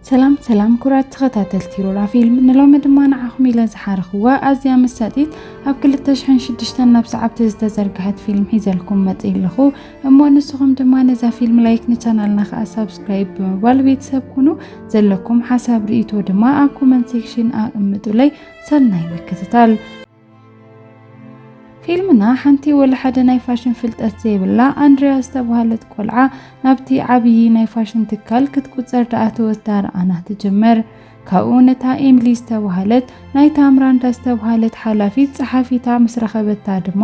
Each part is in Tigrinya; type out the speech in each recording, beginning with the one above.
ሰላም ሰላም ኩራት ተኸታተልቲ ሮራ ፊልም፣ ንሎሚ ድማ ንዓኹም ኢለ ዝሓረኽዋ ኣዝያ መሳጢት ኣብ ክልተ ሽሕን ሽዱሽተን ናብ ሰዓብቲ ዝተዘርግሐት ፊልም ሒዘልኩም መጽእ ኣለኹ። እሞ ንስኹም ድማ ነዛ ፊልም ላይክ፣ ንቻናልና ከዓ ሳብስክራይብ ብምባል ቤተሰብ ኩኑ። ዘለኩም ሓሳብ ርእይቶ ድማ ኣብ ኮመንት ሴክሽን ኣቕምጡለይ። ሰናይ ምክትታል። ፊልምና ሓንቲ ወላ ሓደ ናይ ፋሽን ፍልጠት ዘይብላ ኣንድሪያ ዝተባህለት ቆልዓ ናብቲ ዓብዪ ናይ ፋሽን ትካል ክትቁጸር ድኣተወት ዳርኣና ትጅምር። ካብኡ ነታ ኤሚሊ ዝተባህለት ናይታ ምራንዳ ዝተባህለት ሓላፊት ጸሓፊታ ምስ ረኸበታ ድማ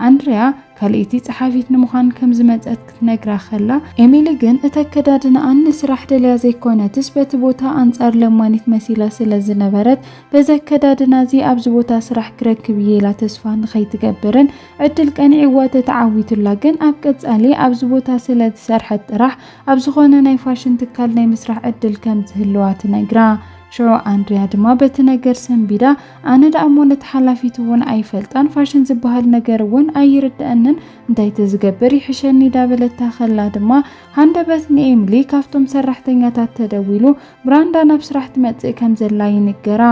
ኣንድሪያ ካልኣይቲ ጸሓፊት ንምዃን ከም ዝመጸት ክትነግራ ከላ፣ ኤሚሊ ግን እቲ ኣከዳድናኣን ንስራሕ ደልያ ዘይኮነትስ በቲ ቦታ ኣንጻር ለማኒት መሲላ ስለ ዝነበረት በዚ ኣከዳድና እዚ ኣብዚ ቦታ ስራሕ ክረክብ እየ ኢላ ተስፋ ንኸይትገብርን ዕድል ቀኒዕዋ ተተዓዊቱላ ግን ኣብ ቀጻሊ ኣብዚ ቦታ ስለ ዝሰርሐት ጥራሕ ኣብ ዝኾነ ናይ ፋሽን ትካል ናይ ምስራሕ ዕድል ከም ዝህልዋ ትነግራ። ሽዑ ኣንድሪያ ድማ በቲ ነገር ሰንቢዳ፣ ኣነ ደኣ እሞ ነቲ ሓላፊት እውን ኣይፈልጣን፣ ፋሽን ዝበሃል ነገር እውን ኣይርድኣንን፣ እንታይ ተዝገብር ይሕሸኒ ዳበለታ ከላ ድማ ሃንደበት ንኤሚሊ ካብቶም ሰራሕተኛታት ተደዊሉ ምራንዳ ናብ ስራሕ ትመጽእ ከም ዘላ ይንገራ።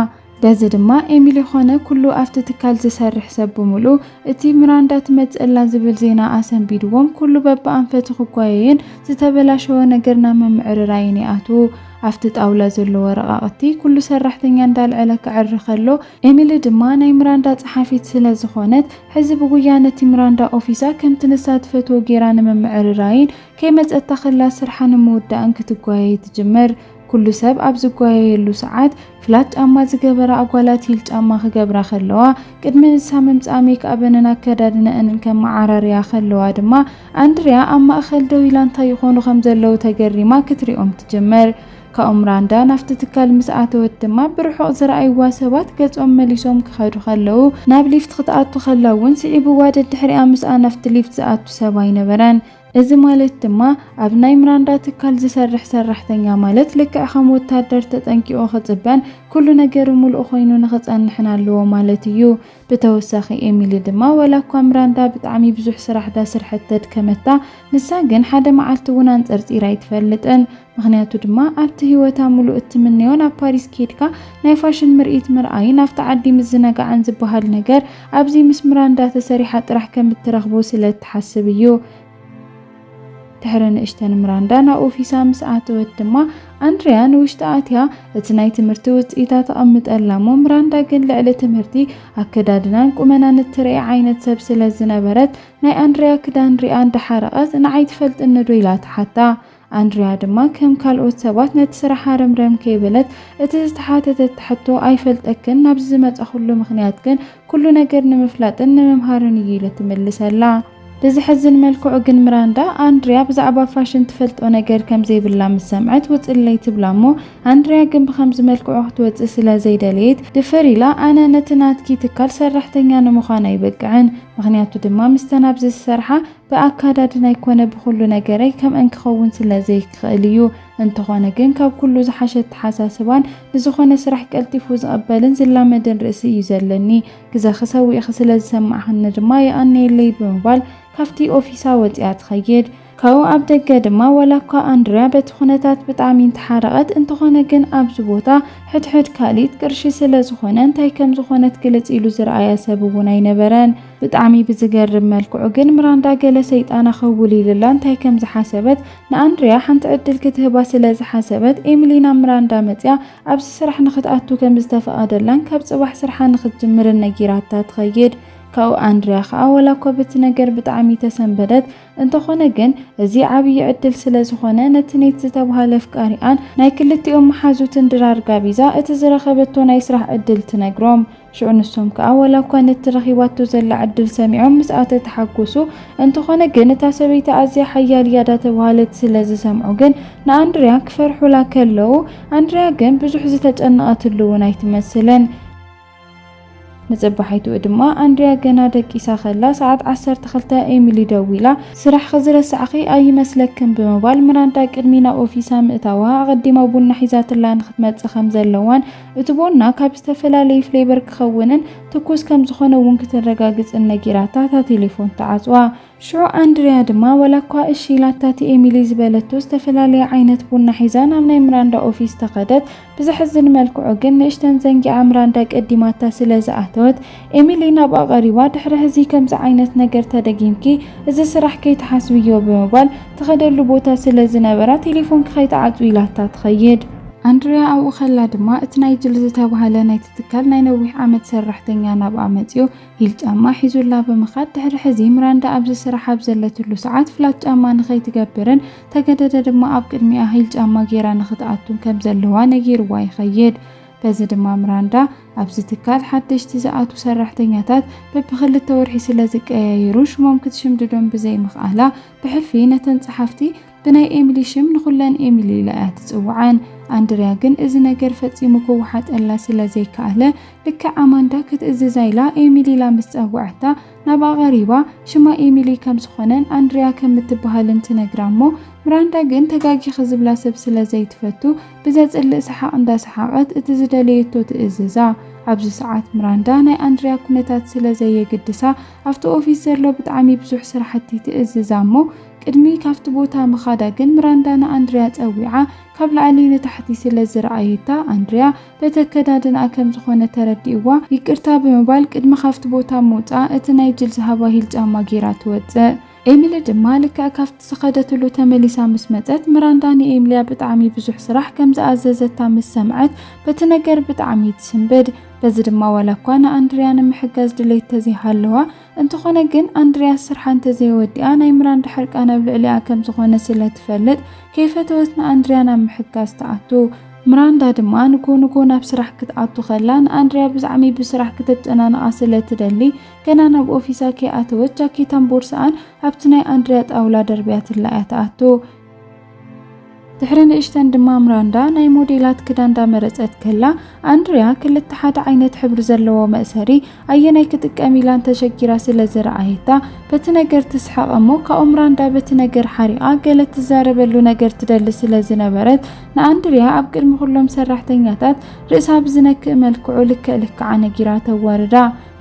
በዚ ድማ ኤሚሊ ኾነ ኩሉ ኣብቲ ትካል ዝሰርሕ ሰብ ብምሉኡ እቲ ምራንዳ ትመጽእላ ዝብል ዜና ኣሰንቢድዎም ኩሉ በብኣንፈቱ ክጓየይን ዝተበላሸወ ነገር ናብ ምምዕርራይን ይኣትዉ። ኣብቲ ጣውላ ዘሎ ወረቓቕቲ ኩሉ ሰራሕተኛ እንዳልዐለ ክዕሪ ከሎ ኤሚሊ ድማ ናይ ምራንዳ ጸሓፊት ስለ ዝኾነት ሕዚ ብጉያ ነቲ ምራንዳ ኦፊሳ ከምቲ ንሳ ትፈትዎ ጌራ ንምምዕርራይን ከይመጸታ ከላ ስርሓ ንምውዳእን ክትጓየይ ትጅምር። ኩሉ ሰብ ኣብ ዝጓየየሉ ሰዓት ፍላት ጫማ ዝገበራ ኣጓላት ሂል ጫማ ክገብራ ከለዋ ቅድሚ ንሳ ምምጻኣ ሜክኣበንን ኣከዳድነአንን ከመዓራርያ ከለዋ ድማ ኣንድሪያ ኣብ ማእኸል ደው ኢላ እንታይ ይኾኑ ከም ዘለዉ ተገሪማ ክትሪኦም ትጅምር። ካብኡ ምራንዳ ናብቲ ትካል ምስ ኣተወት ድማ ብርሑቕ ዝረኣይዋ ሰባት ገጾም መሊሶም ክኸዱ ከለዉ ናብ ሊፍት ክትኣቱ ከላ እውን ስዒብዋ ደድሕሪኣ ምስኣ ናብቲ ሊፍት ዝኣቱ ሰብ ኣይነበረን። እዚ ማለት ድማ ኣብ ናይ ምራንዳ ትካል ዝሰርሕ ሰራሕተኛ ማለት ልክዕ ከም ወታደር ተጠንቂቑ ክጽበን ኩሉ ነገሩ ምሉእ ኮይኑ ንኽጸንሕን ኣለዎ ማለት እዩ። ብተወሳኺ ኤሚሊ ድማ ዋላ እኳ ምራንዳ ብጣዕሚ ብዙሕ ስራሕ ዳስርሐት ተድከመታ፣ ንሳ ግን ሓደ መዓልቲ እውን ኣንጸርጺራ ኣይትፈልጥን። ምኽንያቱ ድማ ኣብቲ ህይወታ ምሉእ እትምነዮን ኣብ ፓሪስ ኬድካ ናይ ፋሽን ምርኢት ምርኣይን ኣብቲ ዓዲ ምዝነጋዕን ዝበሃል ነገር ኣብዚ ምስ ምራንዳ ተሰሪሓ ጥራሕ ከም እትረኽቦ ስለ እትሓስብ እዩ። ድሕሪ ንእሽተን ምራንዳ ናብ ኦፊሳ ምስ ኣተወት ድማ ኣንድሪያ ንውሽጢ ኣትያ እቲ ናይ ትምህርቲ ውፅኢታ ተቐምጠላ እሞ ምራንዳ ግን ልዕሊ ትምህርቲ ኣከዳድናን ቁመናን እትርኢ ዓይነት ሰብ ስለ ዝነበረት ናይ ኣንድሪያ ክዳን ሪኣ እንዳሓረቐት ንዓይ ትፈልጥኒ ዶ ኢላ ትሓታ። ኣንድሪያ ድማ ከም ካልኦት ሰባት ነቲ ስራሕ ሃረምረም ከይበለት እቲ ዝተሓተተት ሕቶ ኣይፈልጠክን ናብዚ ዝመፀኹሉ ምኽንያት ግን ኩሉ ነገር ንምፍላጥን ንምምሃርን እዩ ኢለ ትምልሰላ። ብዝሕዝን መልክዑ ግን ምራንዳ ኣንድሪያ ብዛዕባ ፋሽን ትፈልጦ ነገር ከም ዘይብላ ምስ ሰምዐት ውፅለይ ትብላ እሞ ኣንድሪያ ግን ብኸምዚ መልክዑ ክትወፅእ ስለ ዘይደለየት ድፍር ኢላ ኣነ ነቲ ናትኪ ትካል ሰራሕተኛ ንምዃን ኣይበቅዕን፣ ምኽንያቱ ድማ ምስተን ኣብዚ ዝሰርሓ ብኣካዳድናይ ኮነ ብኹሉ ነገረይ ከምአን ክኸውን ስለ ዘይክኽእል እዩ። እንተኾነ ግን ካብ ኩሉ ዝሓሸ ኣተሓሳስባን ንዝኾነ ስራሕ ቀልጢፉ ዝቕበልን ዝላመድን ርእሲ እዩ ዘለኒ። ግዘኺ ሰዊእኺ ስለ ዝሰማዕኽኒ ድማ የቐንየለይ ብምባል ካብቲ ኦፊሳ ወፂኣ ትኸይድ። ካብኡ ኣብ ደገ ድማ ዋላ እኳ ኣንድርያ በቲ ኩነታት ብጣዕሚ እንተሓረቐት እንተኾነ ግን ኣብዚ ቦታ ሕድሕድ ካልኢት ቅርሺ ስለ ዝኾነ እንታይ ከም ዝኾነት ግልፅ ኢሉ ዝረኣያ ሰብ እውን ኣይነበረን። ብጣዕሚ ብዝገርም መልክዑ ግን ምራንዳ ገለ ሰይጣና ከውሊልላ እንታይ ከም ዝሓሰበት ንኣንድርያ ሓንቲ ዕድል ክትህባ ስለ ዝሓሰበት ኤሚሊ ናብ ምራንዳ መፅያ ኣብዚ ስራሕ ንክትኣቱ ከም ዝተፈቐደላን ካብ ፅባሕ ስርሓ ንክትጅምርን ነጊራታ ትኸይድ። ካብኡ ኣንድርያ ከዓ ዋላ እኳ በቲ ነገር ብጣዕሚ ተሰንበደት እንተኾነ ግን እዚ ዓብዪ ዕድል ስለ ዝኾነ ነቲ ኔት ዝተብሃለ ኣፍቃሪኣን ናይ ክልቲኦም መሓዙትን ድራር ጋቢዛ እቲ ዝረኸበቶ ናይ ስራሕ ዕድል ትነግሮም። ሽዑ ንሶም ከኣ ዋላ እኳ ነቲ ረኺባቶ ዘላ ዕድል ሰሚዖም ምስኣ ተተሓጎሱ እንተኾነ ግን እታ ሰበይቲ ኣዝያ ሓያል እያ ዳተብሃለት ስለ ዝሰምዑ ግን ንኣንድርያ ክፈርሑላ ከለዉ ኣንድርያ ግን ብዙሕ ዝተጨነቐትሉ እውን ኣይትመስልን። ንጽባሒትኡ ድማ ኣንድርያ ገና ደቂሳ ከላ ሰዓት ዓሰርተ ክልተ ኤሚሊ ደዊላ ስራሕኺ ዝረሳዕኺ ኣይመስለክን ብምባል ምራንዳ ቅድሚ ናብ ኦፊሳ ምእታዋ ኣቐዲማ ቡና ሒዛትላ ንክትመጽእ ከም ዘለዋን እቲ ቦና ካብ ዝተፈላለዩ ፍሌቨር ክኸውንን ትኩስ ከም ዝኾነ እውን ክተረጋግጽን ነጊራታ እታ ቴሌፎን ትዓጽዋ። ሽዑ ኣንድሪያ ድማ ዋላ እኳ እሺ ኢላታ እቲ ኤሚሊ ዝበለቶ ዝተፈላለየ ዓይነት ቡና ሒዛ ናብ ናይ ምራንዳ ኦፊስ ተኸደት። ብዘሕዝን መልክዑ ግን ንእሽተን ዘንጊዓ ምራንዳ ቀዲማታ ስለ ዝኣተወት፣ ኤሚሊ ናብኣ ቀሪባ፣ ድሕሪ ሕዚ ከምዚ ዓይነት ነገር ተደጊምኪ እዚ ስራሕ ከይትሓስብዮ ብምባል፣ ትኸደሉ ቦታ ስለ ዝነበራ ቴሌፎንኪ ከይትዓጽዊ ኢላታ ትኸይድ። ኣንድሪያ ኣብኡ ከላ ድማ እቲ ናይ ጅል ዝተባህለ ናይቲ ትካል ናይ ነዊሕ ዓመት ሰራሕተኛ ናብኣ መጺኡ ሂል ጫማ ሒዙላ ብምኻድ፣ ድሕሪ ሕዚ ምራንዳ ኣብዚ ስራሕ ኣብ ዘለትሉ ሰዓት ፍላት ጫማ ንኸይትገብርን ተገደደ ድማ ኣብ ቅድሚኣ ሂል ጫማ ጌራ ንኽትኣቱን ከም ዘለዋ ነጊርዋ ይኸይድ። በዚ ድማ ምራንዳ ኣብዚ ትካል ሓደሽቲ ዝኣቱ ሰራሕተኛታት በብኽልተ ወርሒ ስለ ዝቀያየሩ ሽሞም ክትሽምድዶም ብዘይምኽኣላ ብሕልፊ ነተን ጸሓፍቲ ብናይ ኤሚሊ ሽም ንኹለን ኤሚሊ ኢላ እያ ትጽውዓን። ኣንድሪያ ግን እዚ ነገር ፈጺሙ ክወሓጠላ ስለ ዘይከኣለ ልክዕ ኣማንዳ ክትእዝዛ ኢላ ኤሚሊ ኢላ ምስ ጸውዐታ ናብኣ ቀሪባ ሽማ ኤሚሊ ከም ዝኾነን ኣንድሪያ ከም እትበሃልን ትነግራ እሞ ምራንዳ ግን ተጋጊኺ ዝብላ ሰብ ስለ ዘይትፈቱ ብዘጽልእ ሰሓቕ እንዳሰሓቐት እቲ ዝደለየቶ ትእዝዛ። ኣብዚ ሰዓት ምራንዳ ናይ ኣንድሪያ ኩነታት ስለ ዘየግድሳ ኣብቲ ኦፊስ ዘሎ ብጣዕሚ ብዙሕ ስራሕቲ ትእዝዛ እሞ ቅድሚ ካብቲ ቦታ ምኻዳ ግን ምራንዳ ንኣንድሪያ ጸዊዓ ካብ ላዕሊ ንታሕቲ ስለ ዝረኣየታ ኣንድሪያ በቲ ኣከዳድንኣ ከም ዝኾነ ተረዲእዋ ይቅርታ ብምባል ቅድሚ ካብቲ ቦታ ምውጻኣ እቲ ናይ ጅል ዝሃባ ሂል ጫማ ጌራ ትወጽእ። ኤሚሊ ድማ ልክዕ ካብቲ ዝኸደትሉ ተመሊሳ ምስ መጸት ምራንዳ ንኤሚልያ ብጣዕሚ ብዙሕ ስራሕ ከም ዝኣዘዘታ ምስ ሰምዐት በቲ ነገር ብጣዕሚ ትስንብድ። በዚ ድማ ዋላ እኳ ንኣንድሪያ ንምሕጋዝ ድሌት ተዘይሃለዋ እንተኾነ ግን ኣንድሪያ ስርሓ እንተዘይወዲኣ ናይ ምራንዳ ሕርቃን ኣብ ልዕሊኣ ከም ዝኾነ ስለ ትፈልጥ ከይፈተወት ንኣንድሪያ ናብ ምሕጋዝ ትኣቱ። ምራንዳ ድማ ንጎ ንጎ ናብ ስራሕ ክትኣቱ ከላ ንኣንድሪያ ብዛዕሚ ብስራሕ ክተጨናንቓ ስለ ትደሊ ገና ናብ ኦፊሳ ከይኣተወት ጃኬታን ቦርሳኣን ኣብቲ ናይ ኣንድሪያ ጣውላ ደርብያትላ እያ ትኣቱ። ድሕሪ ንእሽተን ድማ ምራንዳ ናይ ሞዴላት ክዳን እንዳመረጸት ከላ ኣንድሪያ ክልተ ሓደ ዓይነት ሕብሪ ዘለዎ መእሰሪ ኣየናይ ክጥቀም ኢላን ተሸጊራ ስለ ዝረኣየታ በቲ ነገር ትስሕቕ እሞ ካብኡ ምራንዳ በቲ ነገር ሓሪቓ ገለ ትዛረበሉ ነገር ትደሊ ስለ ዝነበረት ንኣንድሪያ ኣብ ቅድሚ ኩሎም ሰራሕተኛታት ርእሳ ብዝነክእ መልክዑ ልክዕ ልክዓ ነጊራ ተዋርዳ።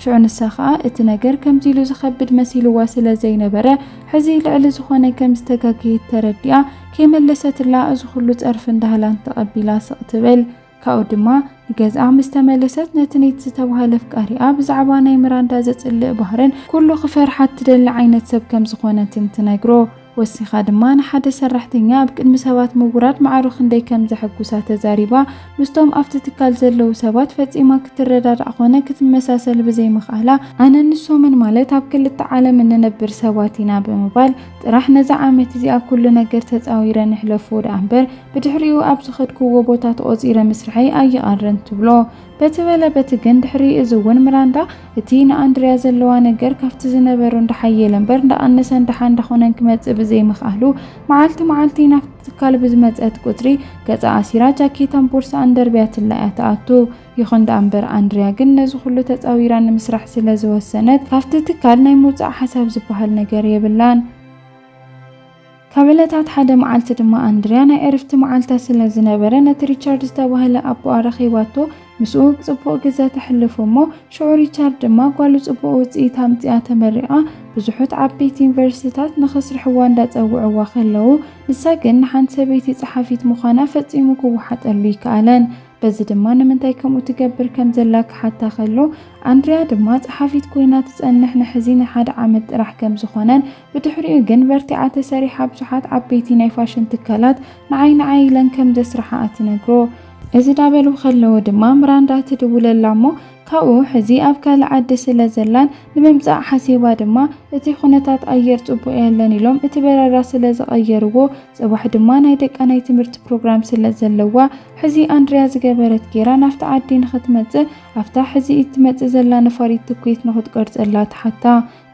ሽዑ ንሳ ኸኣ እቲ ነገር ከምዚ ኢሉ ዝኸብድ መሲልዋ ስለ ዘይነበረ ሕዚ ልዕሊ ዝኾነ ከም ዝተጋገየት ተረዲኣ ከይመለሰትላ እዚ ኩሉ ጸርፊ እንዳህላን ተቐቢላ ስቕ ትብል። ካብኡ ድማ ንገዝኣ ምስ ተመለሰት ነቲ ኔት ዝተባህለ ኣፍቃሪኣ ብዛዕባ ናይ ምራንዳ ዘጽልእ ባህርን ኩሉ ክፈርሓ ትደሊ ዓይነት ሰብ ከም ዝኾነትን ትነግሮ። ወሲኻ ድማ ንሓደ ሰራሕተኛ ኣብ ቅድሚ ሰባት ምውራድ ማዕሩ ክንደይ ከም ዘሐጉሳ ተዛሪባ ምስቶም ኣብቲ ትካል ዘለዉ ሰባት ፈጺማ ክትረዳዳእ ኾነ ክትመሳሰል ብዘይምኽኣላ ኣነን ንሶምን ማለት ኣብ ክልተ ዓለም እንነብር ሰባት ኢና ብምባል ጥራሕ ነዛ ዓመት እዚኣ ኩሉ ነገር ተጻዊረ ንሕለፎ ደኣ እምበር ብድሕሪኡ ኣብ ዝኸድክዎ ቦታ ተቖጺረ ምስርሐይ ኣይቐርን ትብሎ። በቲ በለ በቲ ግን ድሕሪ እዚ እውን ምራንዳ እቲ ንኣንድርያ ዘለዋ ነገር ካብቲ ዝነበሮ እንዳሓየለ እምበር እንዳቐነሰ እንዳሓ እንዳኾነን ክመጽእ ብዘይምኽኣሉ መዓልቲ መዓልቲ ናብቲ ትካል ብዝመጸት ቁጽሪ ገጻ ኣሲራ ጃኬታን ቦርሳኣን ደርብያትላ እያ ትኣቱ። ይኹን ደኣ እምበር ኣንድርያ ግን ነዚ ኩሉ ተጻዊራ ንምስራሕ ስለ ዝወሰነት ካብቲ ትካል ናይ ምውጻእ ሓሳብ ዝበሃል ነገር የብላን። ካብ ዕለታት ሓደ መዓልቲ ድማ ኣንድርያ ናይ ዕርፍቲ መዓልታ ስለ ዝነበረ ነቲ ሪቻርድ ዝተባህለ ኣቦኣ ረኺባቶ ምስኡ ጽቡቕ ግዘ ተሕልፍ እሞ ሽዑ ሪቻርድ ድማ ጓሉ ጽቡቕ ውጽኢት ኣምጺኣ ተመሪቓ ብዙሑት ዓበይቲ ዩኒቨርሲቲታት ንኽስርሕዋ እንዳጸውዕዋ ከለዉ ንሳ ግን ንሓንቲ ሰበይቲ ጸሓፊት ምዃና ፈጺሙ ክወሓጠሉ ይከኣለን። በዚ ድማ ንምንታይ ከምኡ ትገብር ከም ዘላ ክሓታ ከሎ ኣንድርያ ድማ ጸሓፊት ኮይና ትጸንሕ ንሕዚ ንሓደ ዓመት ጥራሕ ከም ዝኾነን ብድሕሪኡ ግን በርቲዓ ተሰሪሓ ብዙሓት ዓበይቲ ናይ ፋሽን ትካላት ንዓይ ንዓይ ኢለን ከም ዘስርሓኣ ትነግሮ። እዚ ዳበሉ ከለዉ ድማ ምራንዳ ትድውለላ እሞ ካብኡ ሕዚ ኣብ ካልእ ዓዲ ስለ ዘላን ንምምጻእ ሓሲባ ድማ እቲ ኩነታት ኣየር ጽቡቕ የለን ኢሎም እቲ በረራ ስለ ዝቐየርዎ ጽባሕ ድማ ናይ ደቃ ናይ ትምህርቲ ፕሮግራም ስለ ዘለዋ ሕዚ ኣንድርያ ዝገበረት ጌራ ናብቲ ዓዲ ንኽትመጽእ ኣብታ ሕዚ እትመጽእ ዘላ ነፋሪት ትኩት ንኽትቆርጸላ ትሓታ።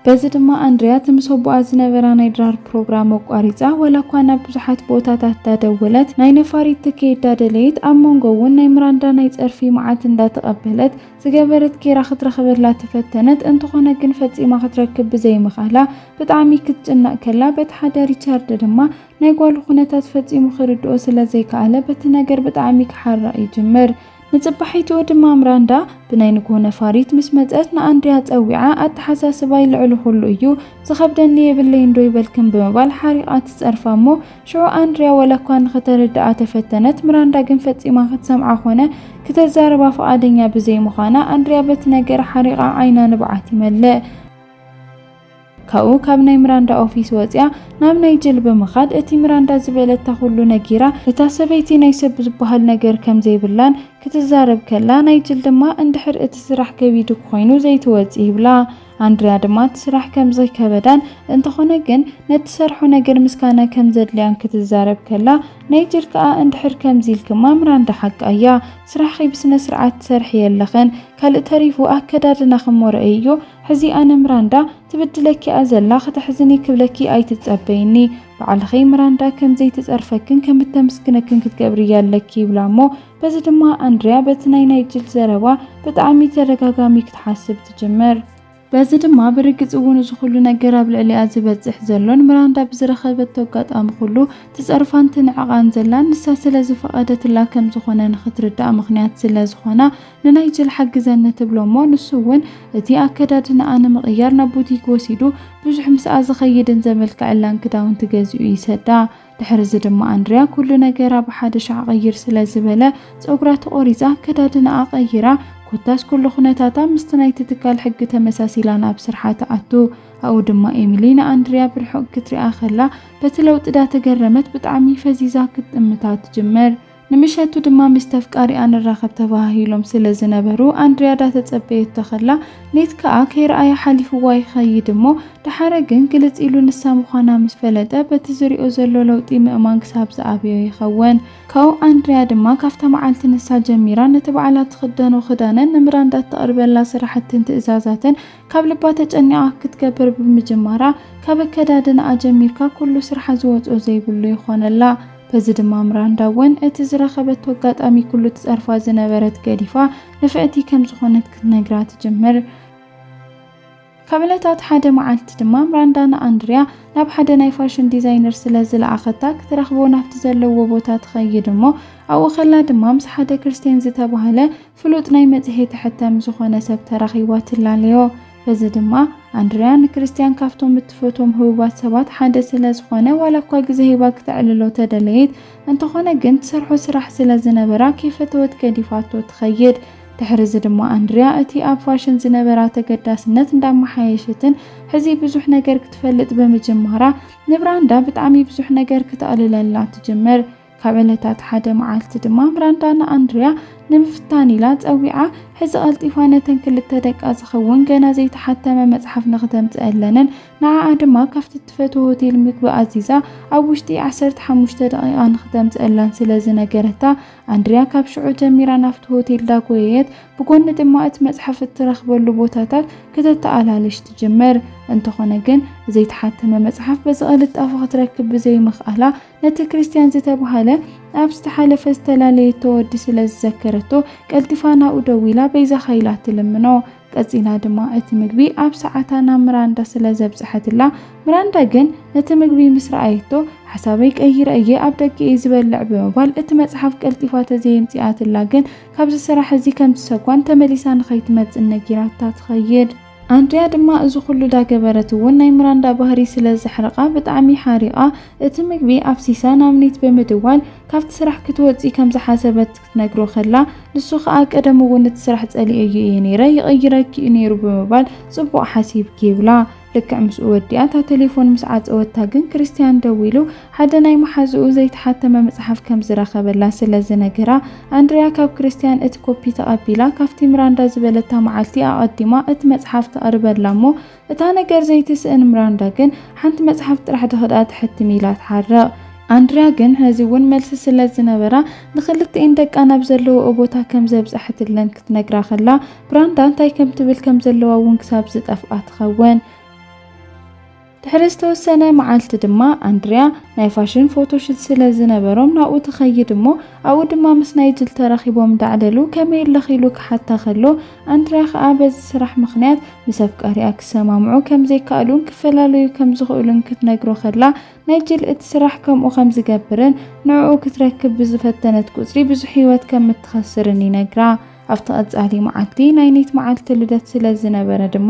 በዚ ድማ ኣንድርያ እቲ ምስ ኣቦኣ ዝነበራ ናይ ድራር ፕሮግራም ኣቋሪጻ ዋላ እኳ ናብ ብዙሓት ቦታታት ዳደወለት ናይ ነፋሪት ትኬት ዳደለየት ኣብ መንጎ እውን ናይ ምራንዳ ናይ ጸርፊ መዓት እንዳተቐበለት ዝገበረት ጌራ ክትረኽበላ ተፈተነት። እንተኾነ ግን ፈጺማ ክትረክብ ብዘይምኽኣላ ብጣዕሚ ክትጭነቕ ከላ በቲ ሓደ ሪቻርድ ድማ ናይ ጓሉ ኩነታት ፈጺሙ ክርድኦ ስለ ዘይከኣለ በቲ ነገር ብጣዕሚ ክሓርቕ ይጅምር። ንጽባሒቱ ድማ ምራንዳ ብናይ ንግሆ ነፋሪት ምስ መጸት ንኣንድርያ ጸዊዓ፣ ኣተሓሳስባይ ልዕሊ ኩሉ እዩ፣ ዝኸብደኒ የብለይን ዶ ይበልክን ብምባል ሓሪቓ ትጸርፋ እሞ፣ ሽዑ ኣንድርያ ዋላ እኳ ንኽተረድኣ ተፈተነት፣ ምራንዳ ግን ፈጺማ ክትሰምዓ ኾነ ክተዛርባ ፍቓደኛ ብዘይምዃና፣ ኣንድርያ በቲ ነገር ሓሪቓ ዓይና ንብዓት ይመልእ። ካብኡ ካብ ናይ ምራንዳ ኦፊስ ወጺኣ ናብ ናይ ጅል ብምኻድ እቲ ምራንዳ ዝበለታ ኩሉ ነጊራ፣ እታ ሰበይቲ ናይ ሰብ ዝበሃል ነገር ከም ዘይብላን ክትዛረብ ከላ፣ ናይ ጅል ድማ እንድሕር እቲ ስራሕ ከቢድ ኮይኑ ዘይትወጺ ይብላ። ኣንድርያ ድማ እቲ ስራሕ ከም ዝከበዳን እንተኾነ ግን ነቲ ሰርሖ ነገር ምስጋና ከም ዘድልያን ክትዛረብ ከላ፣ ናይ ጅል ከኣ እንድሕር ከምዚ ኢልክማ ምራንዳ ሓቃ እያ፣ ስራሕኺ ብስነ ስርዓት ትሰርሒ የለኽን፣ ካልእ ተሪፉ ኣከዳድናኺ እሞ ረኣይዮ፣ ሕዚ ኣነ ምራንዳ ትብድለኪ እያ ዘላ፣ ከተሕዝኒ ክብለኪ ኣይትጸበይኒ። ባዕልኺ ምራንዳ ከም ዘይትጸርፈክን ከም እተመስግነክን ክትገብሪ እያ ኣለኪ ይብላ እሞ፣ በዚ ድማ ኣንድርያ በቲ ናይ ናይ ጅል ዘረባ ብጣዕሚ ተደጋጋሚ ክትሓስብ ትጅምር። በዚ ድማ ብርግጽ እውን እዚ ኩሉ ነገር ኣብ ልዕሊኣ ዝበጽሕ ዘሎን ምራንዳ ብዝረኸበቶ ኣጋጣሚ ኩሉ ትጸርፋን ትንዕቓን ዘላ ንሳ ስለ ዝፈቐደትላ ከም ዝኾነ ንኽትርዳእ ምኽንያት ስለ ዝኾና፣ ንናይጅል ሓግዘኒ ትብሎ እሞ፣ ንሱ እውን እቲ ኣከዳድናኣ ንምቕያር ናብ ቡቲክ ወሲዱ ብዙሕ ምስኣ ዝኸይድን ዘመልክዐላን ክዳውንቲ ገዚኡ ይሰዳ። ድሕሪ እዚ ድማ ኣንድርያ ኩሉ ነገራ ብሓደ ሻዕ ቀይር ስለ ዝበለ፣ ጸጉራ ተቖሪጻ ኣከዳድናኣ ቀይራ፣ ኮታስ ኩሉ ኩነታታ ምስቲ ናይቲ ትካል ሕጊ ተመሳሲላ ናብ ስርሓ ትኣቱ። ኣብኡ ድማ ኤሚሊ ንኣንድርያ ብርሑቕ ክትሪኣ ከላ፣ በቲ ለውጢ ዳተገረመት ብጣዕሚ ፈዚዛ ክትጥምታ ትጅምር። ንምሸቱ ድማ ምስ ተፍቃሪኣ ንራኸብ ተባሃሂሎም ስለ ዝነበሩ፣ ኣንድርያ ዳተጸበየቶ ከላ፣ ኔት ከኣ ከይረኣያ ሓሊፍዋ ይኸይድ እሞ፣ ደሓረ ግን ግልጽ ኢሉ ንሳ ምዃና ምስ ፈለጠ፣ በቲ ዝሪኦ ዘሎ ለውጢ ምእማን ክሳብ ዝኣብዮ ይኸውን። ካብኡ ኣንድርያ ድማ ካብታ መዓልቲ ንሳ ጀሚራ ነቲ ባዕላ ትኽደኖ ክዳንን ንምራንዳ እተቕርበላ ስራሕትን ትእዛዛትን ካብ ልባ ተጨኒቓ ክትገብር ብምጅማራ፣ ካብ ኣከዳድናኣ ጀሚርካ ኩሉ ስርሓ ዝወጽኦ ዘይብሉ ይኾነላ። በዚ ድማ ምራንዳ እውን እቲ ዝረኸበቶ ኣጋጣሚ ኩሉ ትጸርፋ ዝነበረት ገዲፋ ንፍዕቲ ከም ዝኾነት ክትነግራ ትጅምር። ካብ ዕለታት ሓደ መዓልቲ ድማ ምራንዳ ንኣንድርያ ናብ ሓደ ናይ ፋሽን ዲዛይነር ስለ ዝለኣኸታ ክትረኽቦ ናብቲ ዘለዎ ቦታ ትኸይድ እሞ ኣብኡ ከላ ድማ ምስ ሓደ ክርስትያን ዝተባህለ ፍሉጥ ናይ መጽሔት ሕታም ዝኾነ ሰብ ተራኺባ ትላለዮ። በዚ ድማ ኣንድርያ ንክርስትያን ካብቶም እትፈትዎም ህቡባት ሰባት ሓደ ስለ ዝኾነ ዋላ እኳ ግዜ ሂባ ክተዕልሎ ተደለየት፣ እንተኾነ ግን ትሰርሖ ስራሕ ስለ ዝነበራ ከይፈተወት ገዲፋቶ ትኸይድ። ድሕሪ እዚ ድማ ኣንድርያ እቲ ኣብ ፋሽን ዝነበራ ተገዳስነት እንዳመሓየሸትን ሕዚ ብዙሕ ነገር ክትፈልጥ ብምጅማራ ንብራንዳ ብጣዕሚ ብዙሕ ነገር ክተቕልለላ ትጅምር። ካብ ዕለታት ሓደ መዓልቲ ድማ ምራንዳ ንኣንድርያ ንምፍታን ኢላ ጸዊዓ፣ ሕዚ ቀልጢፋ ነተን ክልተ ደቃ ዝኸውን ገና ዘይተሓተመ መጽሓፍ ንኽተምጽአለንን ንዓኣ ድማ ካብቲ እትፈትዎ ሆቴል ምግቢ ኣዚዛ ኣብ ውሽጢ ዓሰርተ ሓሙሽተ ደቂቓ ንኽተምጽአላን ስለ ዝነገረታ፣ ኣንድርያ ካብ ሽዑ ጀሚራ ናብቲ ሆቴል ዳጎየየት፣ ብጎኒ ድማ እቲ መጽሓፍ እትረኽበሉ ቦታታት ክተተኣላልሽ ትጅምር። እንተኾነ ግን ዘይተሓተመ መጽሓፍ በዚ ቅልጣፈ ክትረክብ ብዘይምኽኣላ፣ ነቲ ክርስትያን ዝተባህለ ኣብ ዝተሓለፈ ዝተላለየቶ ወዲ ስለ ዝዘከረቶ፣ ቀልጢፋ ናብኡ ደዊላ በይዛኻ ኢላ ትልምኖ። ቀጺላ ድማ እቲ ምግቢ ኣብ ሰዓታ ናብ ምራንዳ ስለ ዘብጽሐትላ፣ ምራንዳ ግን ነቲ ምግቢ ምስ ረኣየቶ፣ ሓሳበይ ቀይረ እየ ኣብ ደገ እየ ዝበልዕ ብምባል እቲ መጽሓፍ ቀልጢፋ ተዘየምጺኣትላ ግን ካብዚ ስራሕ እዚ ከም ትሰጓን ተመሊሳ ንኸይትመጽእ ነጊራታ ትኸይድ። ኣንድርያ ድማ እዚ ኩሉ ዳገበረት እውን ናይ ምራንዳ ባህሪ ስለ ዘሕረቓ ብጣዕሚ ሓሪቓ እቲ ምግቢ ኣፍሲሳ ናብ ኔት ብምድዋል ካብቲ ስራሕ ክትወጺ ከም ዝሓሰበት ክትነግሮ ከላ ንሱ ኸኣ ቀደም እውን እቲ ስራሕ ጸሊኤዮ እየ ነይረ ይቕይረኪ እዩ ነይሩ ብምባል ጽቡቕ ሓሲብኪ ይብላ። ልክዕ ምስኡ ወዲኣ እታ ቴሌፎን ምስ ዓጸወታ ግን ክርስትያን ደዊሉ ሓደ ናይ መሓዝኡ ዘይተሓተመ መጽሓፍ ከም ዝረኸበላ ስለ ዝነገራ ኣንድርያ ካብ ክርስትያን እቲ ኮፒ ተቐቢላ ካብቲ ምራንዳ ዝበለታ መዓልቲ ኣቐዲማ እቲ መጽሓፍ ተቕርበላ እሞ እታ ነገር ዘይትስእን ምራንዳ ግን ሓንቲ መጽሓፍ ጥራሕ ድኽዳ ትሕትም ኢላ ትሓርቕ። ኣንድርያ ግን ሕዚ እውን መልሲ ስለ ዝነበራ ንኽልቲኤን ደቃ ናብ ዘለውኦ ቦታ ከም ዘብጽሐትለን ክትነግራ ከላ ብራንዳ እንታይ ከም ትብል ከም ዘለዋ እውን ክሳብ ዝጠፍኣ ትኸውን። ድሕሪ ዝተወሰነ መዓልቲ ድማ ኣንድሪያ ናይ ፋሽን ፎቶሹት ስለ ዝነበሮም ናብኡ ትኸይድ እሞ ኣብኡ ድማ ምስ ናይጅል ተራኺቦም እንዳዕለሉ ከመይ ኣለኺ ኢሉ ክሓታ ከሎ ኣንድሪያ ከዓ በዚ ስራሕ ምኽንያት ምስ ኣፍቃሪኣ ክሰማምዑ ከም ዘይከኣሉን ክፈላለዩ ከም ዝኽእሉን ክትነግሮ ከላ ናይጅል እቲ ስራሕ ከምኡ ከም ዝገብርን ንዕኡ ክትረክብ ብዝፈተነት ቁፅሪ ብዙሕ ህይወት ከም እትኸስርን ይነግራ። ኣብቲ ቀጻሊ መዓልቲ ናይ ኔት መዓልቲ ልደት ስለ ዝነበረ ድማ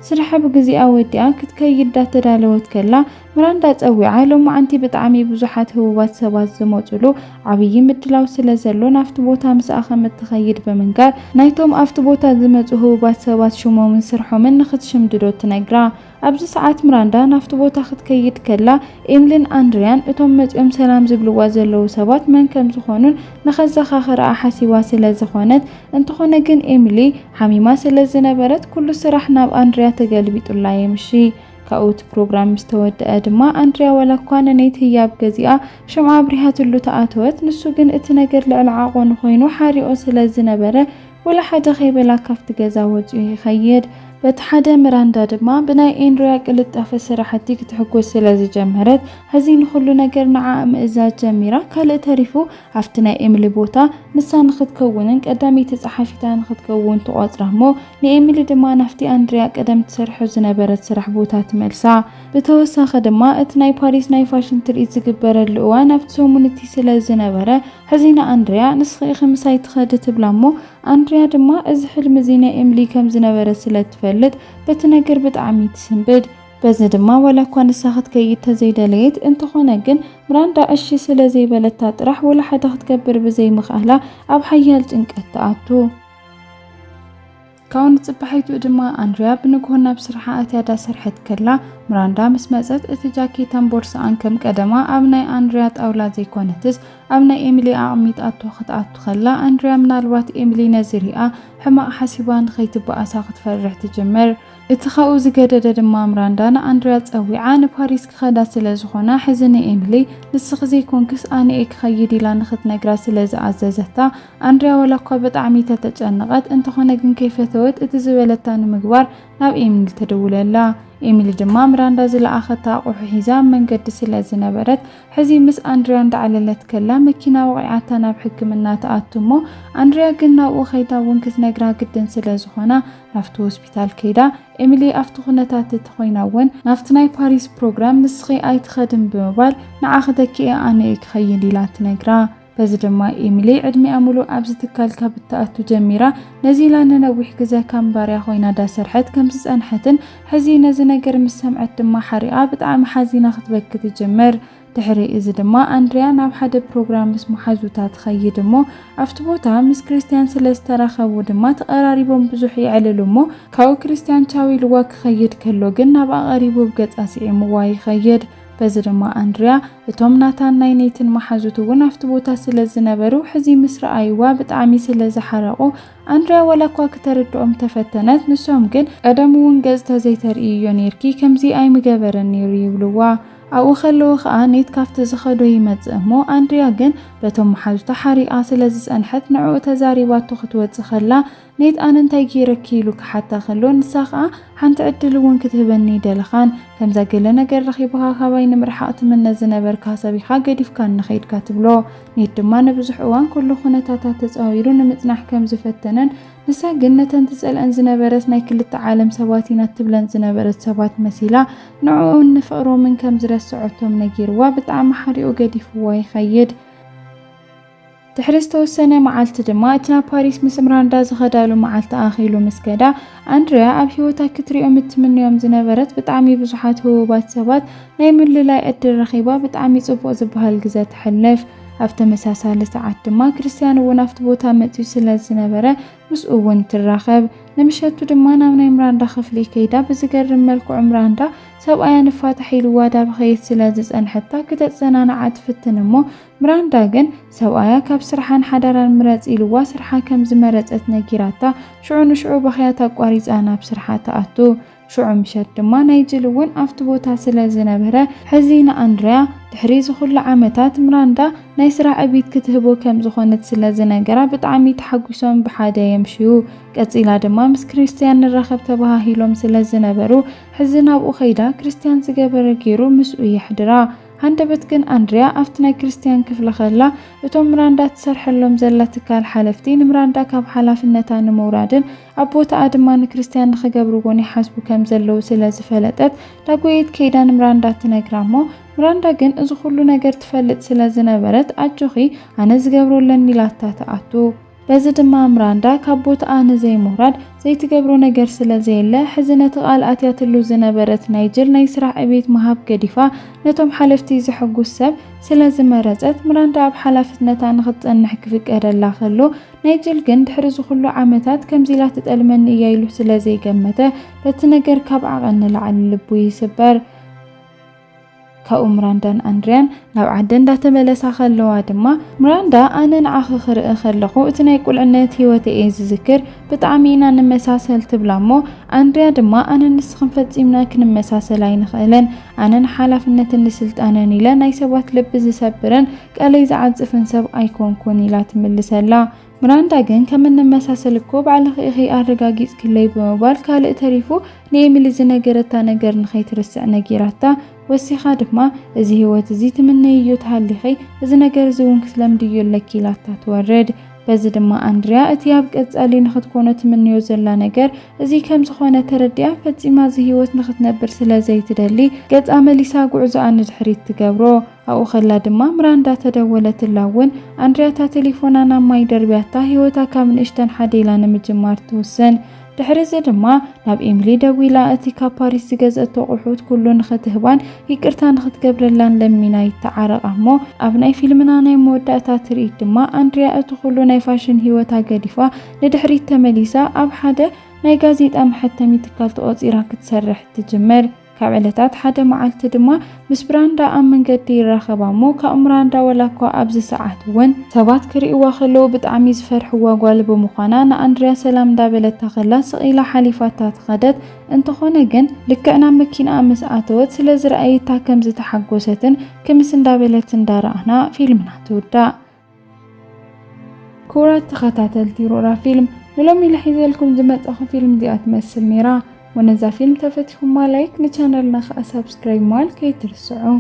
ስርሓ ብግዜኣ ወዲኣ ክትከይድ ዳተዳለወት ከላ ምራንዳ ጸዊዓ ሎማዓንቲ ብጣዕሚ ብዙሓት ህቡባት ሰባት ዝመጹሉ ዓብዪ ምድላው ስለ ዘሎ ናብቲ ቦታ ምስኣ ከም እትኸይድ ብምንጋር ናይቶም ኣብቲ ቦታ ዝመጹ ህቡባት ሰባት ሽሞምን ስርሖምን ንኽትሽምድዶ ትነግራ። ኣብዚ ሰዓት ምራንዳ ናብቲ ቦታ ክትከይድ ከላ ኤምልን ኣንድሪያን እቶም መጺኦም ሰላም ዝብልዋ ዘለዉ ሰባት መን ከም ዝኾኑን ንኸዘኻኽርኣ ሓሲባ ስለ ዝኾነት እንተኾነ ግን ኤምሊ ሓሚማ ስለ ዝነበረት ኩሉ ስራሕ ናብ ኣንድሪያ ተገልቢጡላ የምሺ። ካብኡ እቲ ፕሮግራም ምስ ተወደአ ድማ ኣንድሪያ ዋላ እኳ ንኔት ህያብ ገዚኣ ሽምዓ ኣብሪሃትሉ ተኣተወት፣ ንሱ ግን እቲ ነገር ልዕሊ ዓቐኑ ኮይኑ ሓሪቑ ስለ ዝነበረ ወላ ሓደ ከይበላ ካብቲ ገዛ ወፂኡ ይኸይድ። በቲ ሓደ ምራንዳ ድማ ብናይ ኤንድሪያ ቅልጣፈ ስራሕቲ ክትሕጎስ ስለ ዝጀመረት ሕዚ ንኹሉ ነገር ንዓ ምእዛዝ ጀሚራ። ካልእ ተሪፉ ኣብቲ ናይ ኤምሊ ቦታ ንሳ ንክትከውንን ቀዳመይቲ ጸሓፊታ ንክትከውን ትቆጽራ እሞ ንኤምሊ ድማ ናብቲ ኣንድሪያ ቀደም ትሰርሖ ዝነበረት ስራሕ ቦታ ትመልሳ። ብተወሳኺ ድማ እቲ ናይ ፓሪስ ናይ ፋሽን ትርኢት ዝግበረሉ እዋን ኣብቲ ሰሙን እቲ ስለ ዝነበረ ሕዚ ንኣንድሪያ ንስኺ ኢኺ ምሳይ ትኸዲ ትብላ እሞ ኣንድሪያ ድማ እዚ ሕልሚ እዚ ናይ ኤምሊ ከም ዝነበረ ስለ ትፈልጥ በቲ ነገር ብጣዕሚ ትስንብድ። በዚ ድማ ዋላ እኳ ንሳ ክትከይድ ተዘይደለየት እንተኾነ ግን ምራንዳ እሺ ስለ ዘይበለታ ጥራሕ ወላ ሓደ ክትገብር ብዘይምኽኣላ ኣብ ሓያል ጭንቀት ትኣቱ። ካብኡ ንጽባሒቱ ድማ ኣንድሪያ ብንግሆ ናብ ስርሓ ኣትያ ዳሰርሐት ከላ ምራንዳ ምስ መጸት እቲ ጃኬታን ቦርሳኣን ከም ቀደማ ኣብ ናይ ኣንድሪያ ጣውላ ዘይኮነትስ ኣብ ናይ ኤሚሊ ኣቕሚጣቶ ክትኣቱ ከላ ኣንድሪያ ምናልባት ኤሚሊ ነዚ ሪኣ ሕማቕ ሓሲባ ንኸይትበኣሳ ክትፈርሕ ትጅምር። እቲ ካብኡ ዝገደደ ድማ ምራንዳ ንኣንድሪያ ጸዊዓ ንፓሪስ ክኸዳ ስለ ዝኾና ሕዚ ንኤሚሊ ንስኺ ዘይኮንክስ ኣነ እየ ክኸይድ ኢላ ንኽትነግራ ስለ ዝኣዘዘታ ኣንድሪያ ዋላ እኳ ብጣዕሚ ተተጨነቐት እንተኾነ ግን ከይፈተወት እቲ ዝበለታ ንምግባር ናብ ኤሚሊ ትድውለላ። ኤሚሊ ድማ ምራንዳ ዝለኣኸታ ኣቑሑ ሒዛ ኣብ መንገዲ ስለ ዝነበረት ሕዚ ምስ ኣንድሪያ እንዳዕለለት ከላ መኪና ወቒዓታ ናብ ሕክምና ትኣቱ እሞ ኣንድሪያ ግን ናብኡ ከይዳ እውን ክትነግራ ግድን ስለ ዝኾና ናብቲ ሆስፒታል ከይዳ ኤሚሊ ኣብቲ ኩነታት እቲ ኮይና እውን ናብቲ ናይ ፓሪስ ፕሮግራም ንስኺ ኣይትኸድን ብምባል ንዓኺ ተኪኤ ኣነ እየ ክኸይድ ኢላ ትነግራ። በዚ ድማ ኤሚሊ ዕድሚኣ ሙሉእ ኣብዚ ትካል ካብ እትኣቱ ጀሚራ ነዚ ኢላ ንነዊሕ ግዘ ከም ባርያ ኮይና ዳሰርሐት ከም ዝጸንሐትን ሕዚ ነዚ ነገር ምስ ሰምዐት ድማ ሓሪቓ ብጣዕሚ ሓዚና ክትበኪ ትጅምር። ድሕሪ እዚ ድማ ኣንድሪያ ናብ ሓደ ፕሮግራም ምስ መሓዙታ ትኸይድ እሞ ኣብቲ ቦታ ምስ ክርስቲያን ስለ ዝተራኸቡ ድማ ተቐራሪቦም ብዙሕ የዕልሉ እሞ ካብኡ ክርስቲያን ቻው ኢልዋ ክኸይድ ከሎ ግን ናብኣ ቀሪቡ ብገጻ ስዒምዋ ይኸይድ። በዚ ድማ ኣንድሪያ እቶም ናታን ናይ ኔትን መሓዙት እውን ኣብቲ ቦታ ስለ ዝነበሩ ሕዚ ምስ ረኣይዋ ብጣዕሚ ስለ ዝሓረቑ ኣንድሪያ ዋላ እኳ ክተርድኦም ተፈተነት ንሶም ግን ቀደም እውን ገጽ ተዘይተርእይዮ ኔርኪ ከምዚ ኣይምገበረን ኔሩ ይብልዋ። ኣብኡ ከለዉ ከኣ ኔት ካብቲ ዝኸዶ ይመጽእ እሞ ኣንድሪያ ግን በቶም መሓዙታ ሓሪቓ ስለ ዝጸንሐት ንዕኡ ተዛሪባቶ ክትወጽእ ከላ ኔት ኣነ እንታይ ገይረኪ ኢሉ ክሓታ ከሎ ንሳ ከኣ ሓንቲ ዕድል እውን ክትህበኒ ኣይደለኻን ከምዛ ገለ ነገር ረኺብኻ ካባይ ንምርሓቕ ትምነ ዝነበርካ ሰብ ኢኻ ገዲፍካኒ ኸይድካ ትብሎ። ኔት ድማ ንብዙሕ እዋን ኩሉ ኩነታታ ተጻዊሩ ንምጽናሕ ከም ዝፈተነን ንሳ ግን ነተን ትጸልአን ዝነበረት ናይ ክልተ ዓለም ሰባት ኢና ትብለን ዝነበረት ሰባት መሲላ ንዕኡን ንፍቕሮምን ከም ዝረስዐቶም ነጊርዋ ብጣዕሚ ሓሪቑ ገዲፍዋ ይኸይድ። ድሕሪ ዝተወሰነ መዓልቲ ድማ እቲ ናብ ፓሪስ ምስ ምራንዳ ዝኸዳሉ መዓልቲ ኣኺሉ ምስ ከዳ ኣንድሪያ ኣብ ህይወታ ክትሪኦም እትምንዮም ዝነበረት ብጣዕሚ ብዙሓት ህቡባት ሰባት ናይ ምልላይ ዕድል ረኺባ ብጣዕሚ ጽቡቕ ዝበሃል ግዘ ተሕልፍ። ኣብ ተመሳሳሊ ሰዓት ድማ ክርስቲያን እውን ኣብቲ ቦታ መጺኡ ስለ ዝነበረ ምስኡ እውን ትራኸብ። ንምሸቱ ድማ ናብ ናይ ምራንዳ ክፍሊ ከይዳ ብዝገርም መልክዑ ምራንዳ ሰብኣያ ንፋታሕ ኢልዋ ዳበኸየት ስለ ዝጸንሐታ ክተጸናንዓ ትፍትን እሞ ምራንዳ ግን ሰብኣያ ካብ ስርሓን ሓዳራን ምረጽ ኢልዋ ስርሓ ከም ዝመረጸት ነጊራታ ሽዑ ንሽዑ በኽያት ኣቋሪጻ ናብ ስርሓ ትኣቱ። ሽዑ ምሸት ድማ ናይጅል እውን ኣብቲ ቦታ ስለ ዝነበረ፣ ሕዚ ንኣንድሪያ ድሕሪ እዚ ኩሉ ዓመታት ምራንዳ ናይ ስራሕ ዕቤት ክትህቦ ከም ዝኾነት ስለ ዝነገራ ብጣዕሚ ተሓጒሶም ብሓደ የምሽዩ። ቀጺላ ድማ ምስ ክርስቲያን ንራኸብ ተባሃሂሎም ስለ ዝነበሩ፣ ሕዚ ናብኡ ከይዳ ክርስቲያን ዝገበረ ገይሩ ምስኡ የሕድራ። ሃንደበት ግን ኣንድሪያ ኣብቲ ናይ ክርስቲያን ክፍሊ ከላ፣ እቶም ምራንዳ ትሰርሐሎም ዘላ ትካል ሓለፍቲ ንምራንዳ ካብ ሓላፍነታ ንምውራድን ኣብ ቦታኣ ድማ ንክርስቲያን ንኽገብርዎን ይሓስቡ ከም ዘለዉ ስለ ዝፈለጠት፣ ዳጎየት ከይዳ ንምራንዳ ትነግራ እሞ፣ ምራንዳ ግን እዚ ኩሉ ነገር ትፈልጥ ስለ ዝነበረት፣ ኣጆኺ፣ ኣነ ዝገብሮ ኣለኒ ኢላታ ትኣቱ። በዚ ድማ ምራንዳ ካብ ቦታኣ ንዘይምውራድ ዘይትገብሮ ነገር ስለ ዘየለ፣ ሕዚ ነቲ ቃል ኣትያትሉ ዝነበረት ናይጅል ናይ ስራሕ ዕቤት ምሃብ ገዲፋ፣ ነቶም ሓለፍቲ ዘሐጉስ ሰብ ስለ ዝመረጸት፣ ምራንዳ ኣብ ሓላፍነታ ንኽትጸንሕ ክፍቀደላ ከሎ፣ ናይጅል ግን ድሕሪ እዚ ኩሉ ዓመታት ከምዚ ኢላ ትጠልመኒ እያ ኢሉ ስለ ዘይገመተ፣ በቲ ነገር ካብ ዓቐን ንላዕሊ ልቡ ይስበር። ካብኡ ምራንዳን ኣንድሪያን ናብ ዓዲ እንዳተመለሳ ከለዋ ድማ፣ ምራንዳ፣ ኣነ ንዓኺ ክርኢ ከለኹ እቲ ናይ ቁልዕነት ህይወተይ እየ ዝዝክር፣ ብጣዕሚ ኢና ንመሳሰል ትብላ እሞ፣ ኣንድሪያ ድማ፣ ኣነን ንስኽን ፈጺምና ክንመሳሰል ኣይንኽእልን፣ ኣነ ንሓላፍነትን ንስልጣነን ኢለ ናይ ሰባት ልቢ ዝሰብርን ቀለይ ዝዓጽፍን ሰብ ኣይኮንኩን ኢላ ትምልሰላ። ምራንዳ ግን፣ ከም እንመሳሰል እኮ ባዕልኺ ኢኺ ኣረጋጊጽክለይ ብምባል፣ ካልእ ተሪፉ ንኤሚሊ ዝነገረታ ነገር ንኸይትርስዕ ነጊራታ። ወሲኻ ድማ፣ እዚ ህይወት እዚ ትምነይዮ ተሃሊኺ፣ እዚ ነገር እዚ እውን ክትለምድዮ ኣለኪ ኢላታ ትወርድ። በዚ ድማ ኣንድሪያ እቲ ኣብ ቀጻሊ ንኽትኮኖ ትምንዮ ዘላ ነገር እዚ ከም ዝኾነ ተረዲኣ፣ ፈጺማ እዚ ህይወት ንኽትነብር ስለ ዘይትደሊ፣ ገጻ መሊሳ ጉዕዞኣ ንድሕሪት ትገብሮ። ኣብኡ ከላ ድማ ምራንዳ ተደወለትላ እውን፣ ኣንድሪያ እታ ቴሌፎና ናብ ማይ ደርብያታ፣ ህይወታ ካብ ንእሽተን ሓደ ኢላ ንምጅማር ትውስን። ድሕሪ እዚ ድማ ናብ ኤሚሊ ደዊላ፣ እቲ ካብ ፓሪስ ዝገዝአቶ ኣቑሑት ኩሉ ንኽትህባን ይቅርታ ንኽትገብረላን ለሚና ይተዓረቓ እሞ፣ ኣብ ናይ ፊልምና ናይ መወዳእታ ትርኢት ድማ ኣንድሪያ እቲ ኩሉ ናይ ፋሽን ህይወታ ገዲፋ ንድሕሪት ተመሊሳ ኣብ ሓደ ናይ ጋዜጣ መሐተሚ ትካል ተቖጺራ ክትሰርሕ ትጅምር። ካብ ዕለታት ሓደ መዓልቲ ድማ ምስ ብራንዳ ኣብ መንገዲ ይራኸባ እሞ፣ ካብ ምራንዳ ወላ እኳ ኣብዚ ሰዓት እውን ሰባት ክርእይዋ ከለዉ ብጣዕሚ ዝፈርሕዋ ጓል ብምዃና፣ ንኣንድሪያ ሰላም እንዳበለታ ከላ ስቕ ኢላ ሓሊፋታ ትኸደት። እንተኾነ ግን፣ ልክዕ ናብ መኪናኣ ምስ ኣተወት ስለ ዝረኣየታ ከም ዝተሓጎሰትን ክምስ እንዳበለት እንዳረኣና ፊልምና ትውዳእ። ክቡራት ተኸታተልቲ ሮራ ፊልም፣ ንሎሚ ኢለ ሒዘልኩም ዝመጻኹ ፊልም እዚኣ ትመስል ነይራ። ወነዛ ፊልም ተፈቲኹማ ላይክ፣ ንቻነልና ከኣ ሳብስክራይብ ምባል ከይትርስዑ።